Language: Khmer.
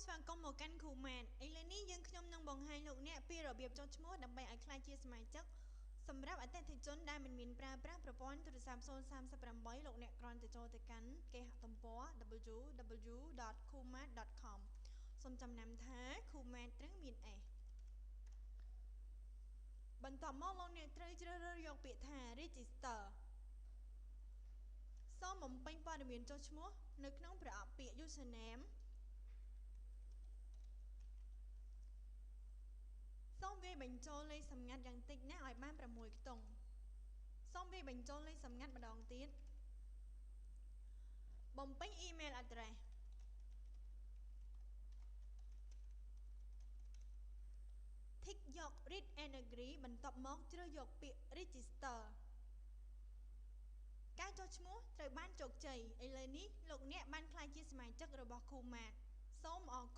ស្វាគមន៍មកកាន់គ្រូម៉ាតឥឡូវនេះយើងខ្ញុំនឹងបង្ហាញលោកអ្នកពីរបៀបចុះឈ្មោះដើម្បីឲ្យក្លាយជាសមាជិកសម្រាប់អតិថិជនដែលមិនមានប្រើប្រាស់ប្រព័ន្ធទូរស័ព្ទ038លោកអ្នកគ្រាន់តែចូលទៅកាន់គេហទំព័រ www.kumart.com សូមចំណាំថា Kumart ត្រូវមាន S បន្ទាប់មកលោកអ្នកត្រូវជ្រើសរើសយកពាក្យថា Register សូមបំពេញព័ត៌មានចុះឈ្មោះនៅក្នុងប្រអប់ពាក្យ Username សូមវាយបញ្ចូលលេខសម្ងាត់យ៉ាងតិចណាស់ឲ្យបាន6ខ្ទង់សូមវាយបញ្ចូលលេខសម្ងាត់ម្ដងទៀតបំពេញ Email address ធីកយក Read and Agree បន្ទាប់មកជ្រើសយកពាក្យ Register ការចុះឈ្មោះត្រូវបានជោគជ័យឥឡូវនេះលោកអ្នកបានក្លាយជាសមាជិករបស់ Kumart សូមអរគុណ។